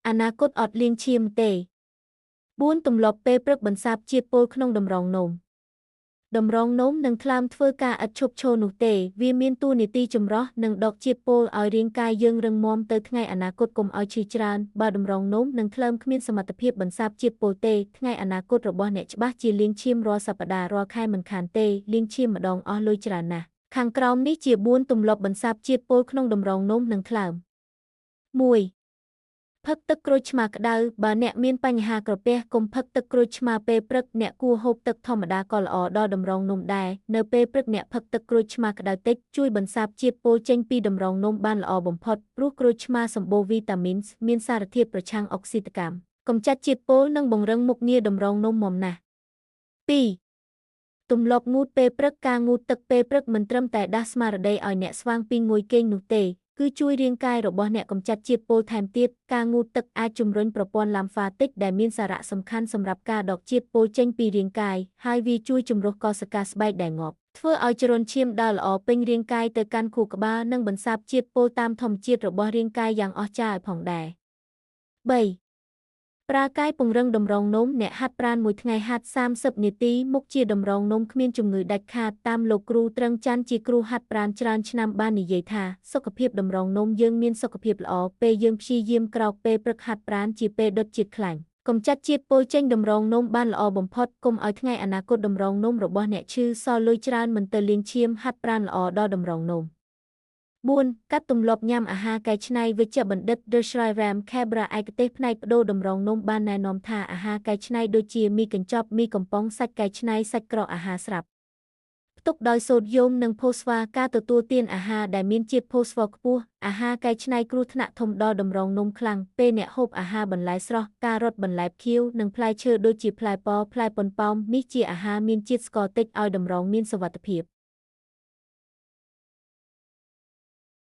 អនាគតអត់លាងឈាមទេ4ទម្លាប់ពេលព្រឹកបន្សាបជាតិពុលក្នុងតម្រងនោមតម្រងនោមនឹងថ្លើមធ្វើការឥតឈប់ឈរនោះទេវាមានតួនាទីចម្រោះនិងដកជាតិពុលឲ្យរាងកាយយើងរឹងមាំទៅថ្ងៃអនាគតកុំឲ្យឈឺច្រើនបើតម្រងនោមនិងថ្លើមគ្មានសមត្ថភាពបន្សាបជាតិពុលទេថ្ងៃអនាគតរបស់អ្នកច្បាស់ជាលាងឈាមរាល់សប្តាហ៍រាល់ខែមិនខានទេលាងឈាមម្ដងអស់លុយច្រើនណាស់ខាងក្រោមនេះជា4ទម្លាប់បន្សាបជាតិពុលក្នុងតម្រងនោមនិងថ្លើម1ផឹកទឹកក្រូចឆ្មាក្តៅបើអ្នកមានបញ្ហាក្រពះកុំផឹកទឹកក្រូចឆ្មាពេលព្រឹកអ្នកគួរហូបទឹកធម្មតាក៏ល្អដល់តម្រងនោមដែរនៅពេលព្រឹកអ្នកផឹកទឹកក្រូចឆ្មាក្តៅតិចជួយបន្សាបជាតិពុលចេញពីតម្រងនោមបានល្អបំផុតព្រោះក្រូចឆ្មាសម្បូរវីតាមីនមានសារធាតុប្រឆាំងអុកស៊ីតកម្មកម្ចាត់ជាតិពុលនិងបង្រឹងមុខងារតម្រងនោមមាំណាស់2ទម្លាប់ងូតពេលព្រឹកការងូតទឹកពេលព្រឹកមិនត្រឹមតែដាស់ស្មារតីឲ្យអ្នកស្វាងពីងួយគេងនោះទេគឺជួយរាងកាយរបស់អ្នកកម្ចាត់ជាតិពុលថែមទៀតការងូតទឹកអាចជំរុញប្រព័ន្ធឡាំហ្វាទិកដែលមានសារៈសំខាន់សម្រាប់ការដកជាតិពុលចេញពីរាងកាយហើយវាជួយជំរុះកោសិកាស្បែកដែលងាប់ធ្វើឲ្យចរន្តឈាមដើរល្អពេញរាងកាយទៅកាន់ខួរក្បាលនិងបន្សាបជាតិពុលតាមធម្មជាតិរបស់រាងកាយយ៉ាងអស្ចារ្យផងដែរ3ប្រើកាយពង្រឹងតម្រងនោមអ្នកហាត់ប្រាណមួយថ្ងៃហាត់30នាទីមុខជាតម្រងនោមគ្មានជំងឺដាច់ខាតតាមលោកគ្រូត្រឹងច័ន្ទជាគ្រូហាត់ប្រាណច្រើនឆ្នាំបាននិយាយថាសុខភាពតម្រងនោមយើងមានសុខភាពល្អពេលយើងព្យាយាមក្រោកពេលព្រឹកហាត់ប្រាណជាពេលដុតជាតិខ្លាញ់កម្ចាត់ជាតិពុលចេញតម្រងនោមបានល្អបំផុតកុំឲ្យថ្ងៃអនាគតតម្រងនោមរបស់អ្នកឈឺសល់លុយច្រើនមិនទៅលាងឈាមហាត់ប្រាណល្អដល់តម្រងនោម4កាត់ទម្លាប់ញ៉ាំអាហារកែច្នៃវេជ្ជបណ្ឌិត Dr. Ram Khebra ឯកទេសផ្នែកប្ដូរតម្រងនោមបានណែនាំថាអាហារកែច្នៃដូចជាមីកញ្ចប់មីកំប៉ុងសាច់កែច្នៃសាច់ក្រកអាហារស្រាប់ផ្ទុកដោយសូដ្យូមនិងផូស្វ៉ាការទទួលទានអាហារដែលមានជាតិផូស្វ័រខ្ពស់អាហារកែច្នៃគ្រោះថ្នាក់ធំដល់តម្រងនោមខ្លាំងពេលអ្នកហូបអាហារបន្លែស្រស់ការ៉ុតបន្លែខៀវនិងផ្លែឈើដូចជាផ្លែប៉ផ្លែប៉ុនប៉ោមនេះជាអាហារមានជាតិស្ករតិចឲ្យតម្រងមានសុវត្ថិភាព